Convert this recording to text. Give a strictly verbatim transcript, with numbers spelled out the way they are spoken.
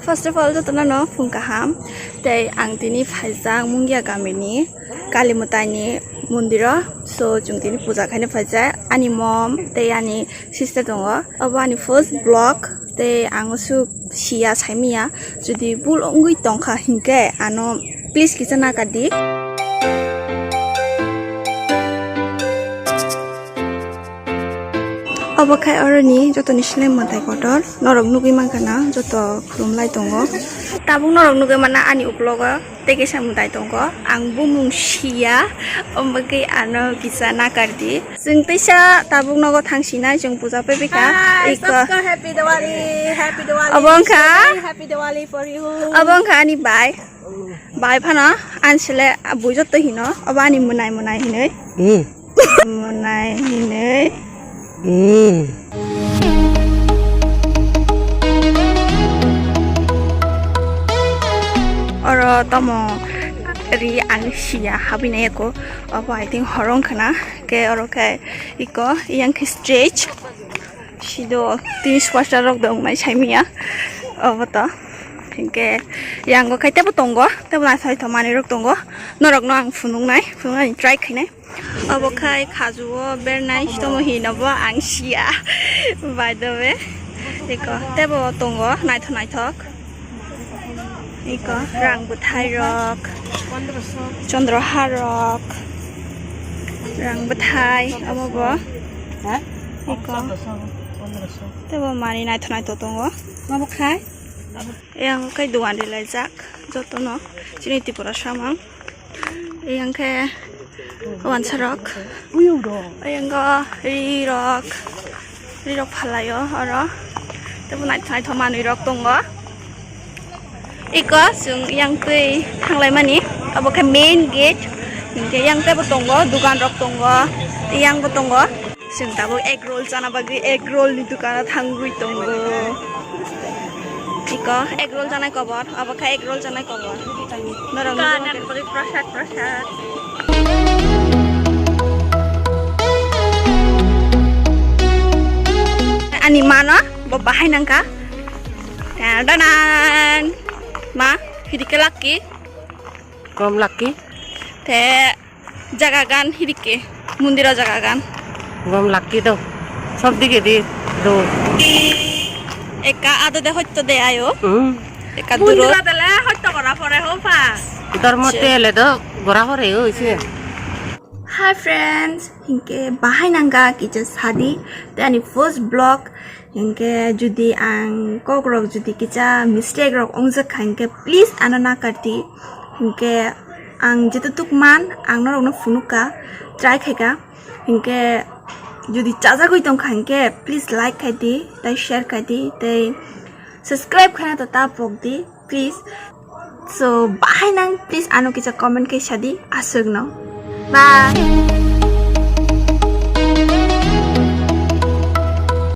First of all, jotono no phung kaham. Tei ang tini phaijak Mungia gamini Kali Mwtaini mondiro. So, chwng tini puja khaina phaijak. Ani mom tei ani sister tongo. Obo ani first vlog. Tei ang suk siya saimiya. Jodi bul wngwi tongkha hinkhe ano please kisa nakardi. Obo khai oroni jotoni slem mwtai kotor norok nugwi mankha na joto khulumlai tongo. Tabuk norok nugwi mana ani uklogo tei kisa mwtai tongo, ang bumung siya, omo bagwi ano kisa nakardi. Chwng teisa tabuk nogo thangsinai chwng puja pebikha. Hi, iko. Sabko happy Diwali, happy Diwali. Obo wngkha. Very happy Diwali for you. Obo wngkha ani bai. Bai phano ansele bui jotto hino, obo ani mwnai mwnai hinwi. Hmm. Mwnai hinwi. Hmm. Oro tomo ri ang siya habinai eko, obo I think horong khna ke oro khe iko yang khe stage. Sido tini superstar rok dong nai saimiya. Obo to. Hinkhe yango khai tebo tongo. Tebo naithok naithok manwi rok tongo. Norok no ang phunuknai. Phunuknani try khainai. Obo khai khajuo bernai tomo hino bo ang siya. By the way. Iko tebo tongo naithok naithok. Iko rang bwthai rok, chondroha rok, rang bwthai omo bo. Ha? Iko tebo mani naithok naithok tongo. Omo khai? Yang kai dogan rilaijak jotono chini Tripura samang. Yang khe Wansarok. Uyu do. Ayang go rirok. Rirok phalaio oro. Tebo naithok naithok manwirok tongo. Iko chwng yang twi thanglaimani. Abo khe main gate. Hinkhe yang tebo tongo, dukanrok tongo. Yang bo tongo. Chwng tabuk egg roll chana bagwi egg roll ni dukano thangwi tongo. Iko egg roll chanai kobor, abo kha egg roll chanai kobor. Norok nugwi mankha. Prasad, prasad. Ani mano bo bahai nangkha. Danan. Ma, hidike lakki. Kom lakki. Te Jaga gan hirikke, mundiro jaga gan. Gom lakki do. Sob dige di do. Ekka ado de hotto de ayo. Hmm. Ekka duro. Mundiro dele hotto gora pore ho pa. Dormo tele do gora pore o ise. Hi friends, hinke bahai nangka kisa sadi. Tei ani first vlog. Hinkhe jodi ang kokrok jodi kisa mistake rok wngjak kha hinkhe please ano nakardi. Hinkhe ang jetutuk man ang norokno phunukha, try khaikha. Hinkhe jodi chajagwi tongkha hinkhe please like khaidi, tei share khaidi, tei subscribe khaina to ta pokdi please. So bahai nang please ano kisa comment khe sadi aswkno. Bye.